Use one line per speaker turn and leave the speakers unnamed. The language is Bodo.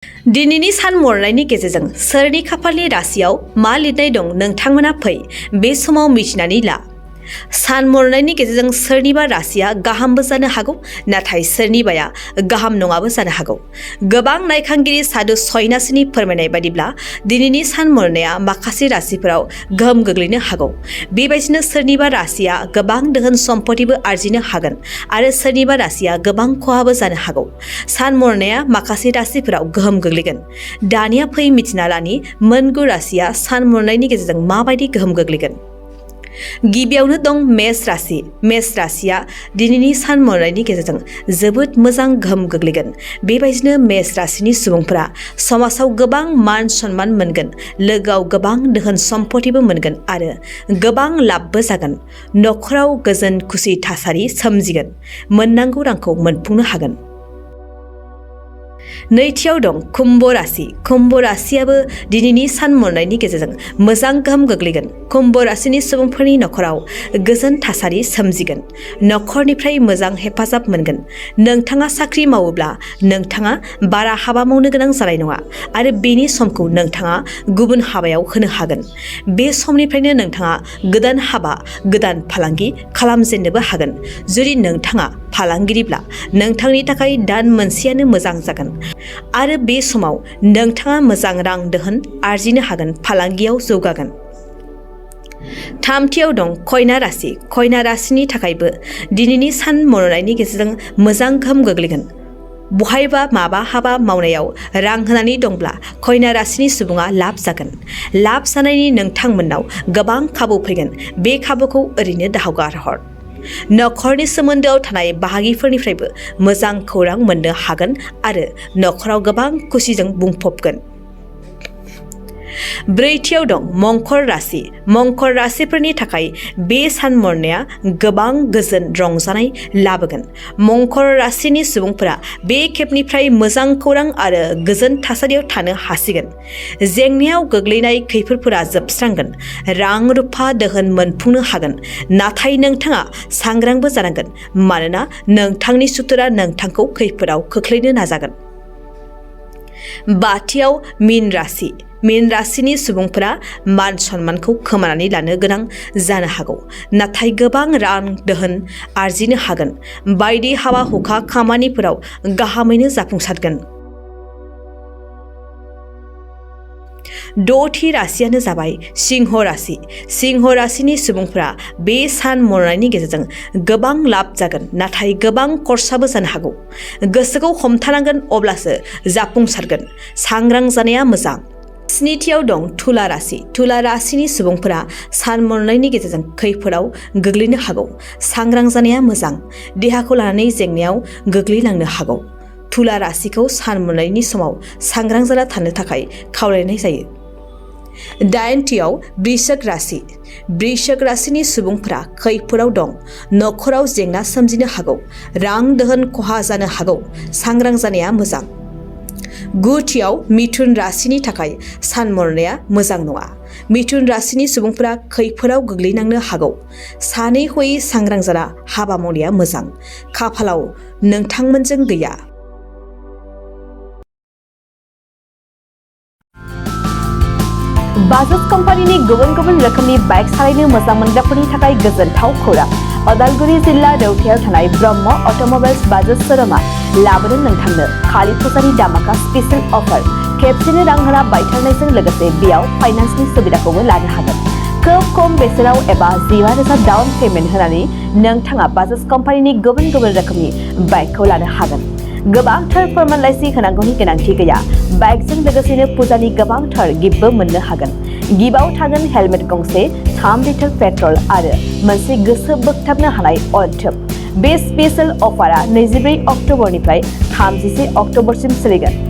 दिनैनि सान मरनायनि गेजेरजों सोरनि खाफालनि राशियाव मा लिरनाय दं नोंथांमोना फै बे समाव मिथिनानै ला। सान मरनायनि गेजेरजों सोरनिबा राशिया गाहामबो जानो हागौ, नाथाय सोरनिबाया गाहाम नङाबो जानो हागौ। गोबां नायखांगिरि साधु सयनासिनि फोरमायनाय बादिब्ला दिनैनि सान मरनाया माखासे राशिफोराव गोहोम गोग्लैनो हागौ। बेबायदिनो सोरनिबा राशिया गोबां दोहोन सम्पतिबो आरजिनो हागोन आरो सोरनिबा राशिया गोबां खहाबो जानो हागौ। सान मरनाया माखासे राशिफोराव गोहोम गोग्लैगोन। दानिया फै मिथिना लानि मोनगु राशिया सान मरनायनि गेजेरजों माबायदि गोहोम गोग्लैगोन। गिबियावनो दं मेष राशि। मेष राशिया दिनैनि सान मरनायनि गेजेरजों जोबोद मोजां गोहोम गोग्लैगोन। बेबायदिनो मेष राशिनि सुबुंफोरा समाजाव गोबां मान सन्मान मोनगोन, लोगोआव गोबां दोहोन सम्पतिबो मोनगोन आरो गोबां लाबबो जागोन। नखराव गोजोन खुसि थासारि सोमजिगोन, मोननांगौ रांखौ मोनफुंनो हागोन। नैथियाव दं कुम्भ राशि। कुम्भ राशियाबो दिनैनि सान मरनायनि गेजेरजों मोजां गोहोम गोग्लैगोन। कुम्भ राशिनि सुबुंफोरनि नखराव गोजोन थासारि सोमजिगोन, नखरनिफ्राय मोजां हेफाजाब मोनगोन। नोंथाङा साख्रि मावोब्ला नोंथाङा बारा हाबा मावनो गोनां जानाय नङा आरो बेनि समखौ नोंथाङा गुबुन हाबायाव होनो हागोन। बे समनिफ्रायनो नोंथाङा गोदान हाबा, गोदान फालांगि खालामजेननोबो हागोन। जुदि नोंथाङा फालांगिरिब्ला नोंथांनि थाखाय दान मोनसेयानो मोजां जागोन आरो बे समाव नोंथाङा मोजां रां दोहोन आरजिनो हागोन, फालांगियाव जौगागोन। थामथियाव दं कन्या राशि। कन्या राशिनि थाखायबो दिनैनि सान मरनायनि गेजेरजों मोजां गोहोम गोग्लैगोन। बहायबा माबा हाबा मावनायाव रां होनानै दंब्ला कन्या राशिनि सुबुङा लाब जागोन। लाब जानायनि नोंथांमोननाव गोबां खाबु फैगोन। बे खाबुखौ ओरैनो दाहगारहर। नखरनि सोमोन्दोआव थानाय बाहागिफोरनिफ्रायबो मोजां खौरां मोननो हागोन आरो नखराव गोबां खुसिजों बुंफबगोन। ब्रैथियाव दं मंकर राशि। मंकर राशिफोरनि थाखाय बे सान मरनाया गोबां गोजोन रंजानाय लाबोगोन। मंकर राशिनि सुबुंफोरा बे खेबनिफ्राय मोजां खौरां आरो गोजोन थासारियाव थानो हासिगोन। जेंनायाव गोग्लैनाय खैफोदफोरा जोबस्रांगोन। रां रुफा दोहोन मोनफुंनो हागोन, नाथाय नोंथाङा सांग्रांबो जानांगोन मानोना नोंथांनि सुथुरा नोंथांखौ खैफोदाव खोख्लैनो नाजागोन। बाथियाव मीन राशि। मीन राशिनि सुबुंफोरा मान सन्मानखौ खोमानानै लानो गोनां जानो हागौ, नाथाय गोबां रां दोहोन आरजिनो हागोन। बायदि हाबा हुखा खामानिफोराव गाहामैनो जाफुंसारगोन। द'थि राशियानो जाबाय सिंह राशि। सिंह राशिनि सुबुंफोरा बे सान मरनायनि गेजेरजों गोबां लाब जागोन, नाथाय गोबां खरसाबो जानो हागौ। गोसोखौ हमथानांगोन, अब्लासो जाफुंसारगोन। सांग्रां जानाया मोजां। स्निथियाव दं तुला राशि। तुला राशिनि सुबुंफोरा सान मरनायनि गेजेरजों खैफोदाव गोग्लैनो हागौ। सांग्रां जानाया मोजां। देहाखौ लानानै जेंनायाव गोग्लैलांनो हागौ। तुला राशिखौ सान मरनायनि समाव सांग्रां जाना थानो थाखाय खावलायनाय जायो। दाइनथियाव वृश्चिक राशि। वृश्चिक राशिनि सुबुंफोरा खैफोदाव दं। नखराव जेंना सोमजिनो हागौ। रां दोहोन खहा जानो हागौ। सांग्रां जानाया मोजां। गुथियाव मिथुन राशिनि थाखाय सान मरनाया मोजां नङा। मिथुन राशिनि सुबुंफोरा खैफोदाव गोग्लैनांनो हागौ। सानै हयै सांग्रां जाना हाबा मावनाया मोजां। खाफालाव नोंथांमोनजों गैया।
बाजाज कम्पानिनि गुबुन गुबुन रोखोमनि बाइक सालायनो मोजां मोनग्राफोरनि थाखाय गोजोनथाव खौरां। अदालगुरि जिल्ला रौतायाव थानाय ब्रह्म अट'मबाइल्स बाजाज श'रुमआ लाबोदों नोंथांनो खालि फुजानि दामाका स्पेशेल अफार। खेबसेनो रां होना बायथारनायजों लोगोसे बेयाव फाइनान्सनि सुबिदाखौबो लानो हागोन। खोब खम बेसेनाव एबा 15,000 डाउन पेमेन्ट होनानै नोंथाङा बाजाज कम्पानिनि गुबुन गुबुन रोखोमनि बाइकखौ लानो हागोन। गोबांथार फोरमानलाइसि होनांगौनि गोनांथि गैया। बाइकजों लोगोसेनो फुजानि गोबांथार गिफ्टबो मोननो हागोन। गिफ्टआव थागोन हेलमेट गंसे, 3 लिटार पेट्रल आरो मोनसे गोसो बोगथाबनो हानाय अनथोब। बे स्पेशेल अफारा 24 अक्ट'बरनिफ्राय 31 अक्ट'बरसिम सोलिगोन।